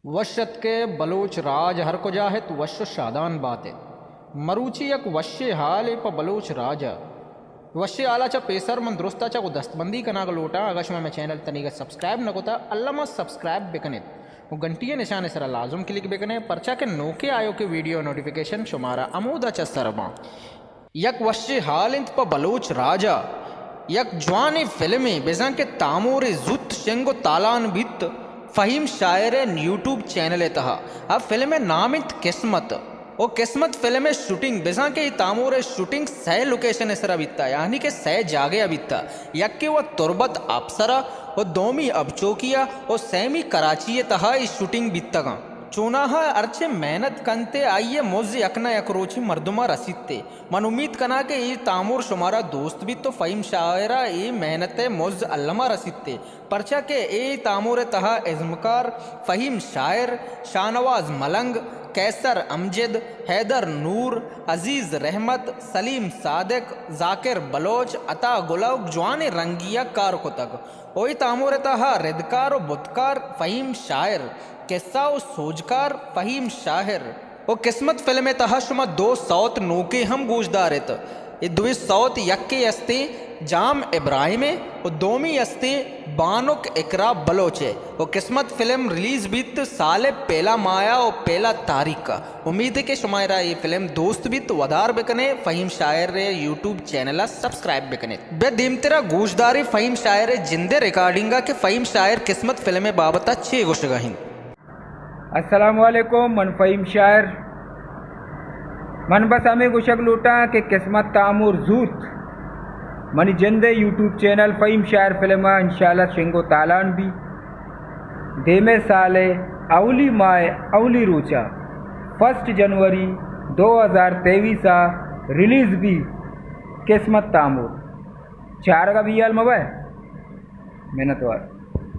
وش اتکے بلوچ راج ہر کجا ات، وش و شادان بات ات۔ مروچی یک وشے حالے پہ بلوچ راج ء۔ وشے حالا چہ پیسر من درستا چہ گوں دستبندی کناگ لوٹاں، اگاں شما مئے چینل تنیگا سبسکرائب نہ کتا، الما سبسکرائب بکنیت و گھنٹی نشانے سرا لازم کلک بکنے، پرچا کہ نوکے آیوکے ویڈیو نوٹیفیکیشن شمارا ہمودا چہ سر باں۔ یک وشیں حال انت پہ بلوچ راج ء۔ یک جوانیں فلمے، بزاں کہ تامورے زوت شنگ و تالان بیت، فہیم شاعر ء یوٹیوب چینل ء تہا۔ آ فلم ء نام انت قسمت۔ و قسمت فلم ء شوٹنگ، بزاں کہ اے تامور ء شوٹنگ سئے لوکیشن ء سرا بیتا، یعنی کہ سئے جاگہ ء بیتا۔ یکے و تربت آپسرا و دومی ابچوکیا و سیمی کراچی ء تہا اے شوٹنگ بیتگاں۔ چوناہا ہرچے محنت کنت ء آئی ء مز یک نہ یک روچے مردماں رسیت ء۔ من امیت کناں کہ اے تامور شمارا دوست بیت و فہیم شاعر ء اے محنت ء مز الما رسیت ء، پرچا کہ اے تامور ء تہا ازمکار فہیم شاعر، شاہنواز ملنگ، قیصر امجد، حیدر نور، عزیز رحمت، سلیم صادق، ذاکر بلوچ، عطا گلوک جوانیں رنگی ء کار کتگ۔ و اے تامور ء تہا ردکار و بتکار فہیم شاعر، قصہ و سوجکار فہیم شاعر۔ و قسمت فلم ء تہا شما دو سوت نوکے ہم گوش داریت۔ اے دوئیں سوت یکے استیں جام ابراہیم ء و دومی استیں بانک اقرا بلوچ ء۔ و قسمت فلم ریلیز بیت سال ء پہلا ماہ ء و پہلا تاریخ ء۔ امید ہے کہ شما را اے فلم دوست بیت، ودار بکنے، فہیم شاعر ء یوٹیوب چینل ء سبسکرائب بکنے۔ بیا دیمترا گوش دارے فہیم شاعر ء جندے ریکارڈنگ ء کہ فہیم شاعر قسمت فلم ء بابت ء چے گوشگا انت۔ السلام علیکم، من فہیم شاعر۔ من بس ہمے گوشگ لوٹاں کہ قسمت تامور زوت منی جند ء یوٹیوب چینل فہیم شاعر فلم ء انشاءاللہ شنگ و تالان بی۔ دیمے سال ء اولی ماہ ء اولی روچ ء، فرسٹ جنوری دو ہزار تیویس ء ریلیز بی قسمت تامور۔ چارگ ء بیال مبئے۔ منتوار۔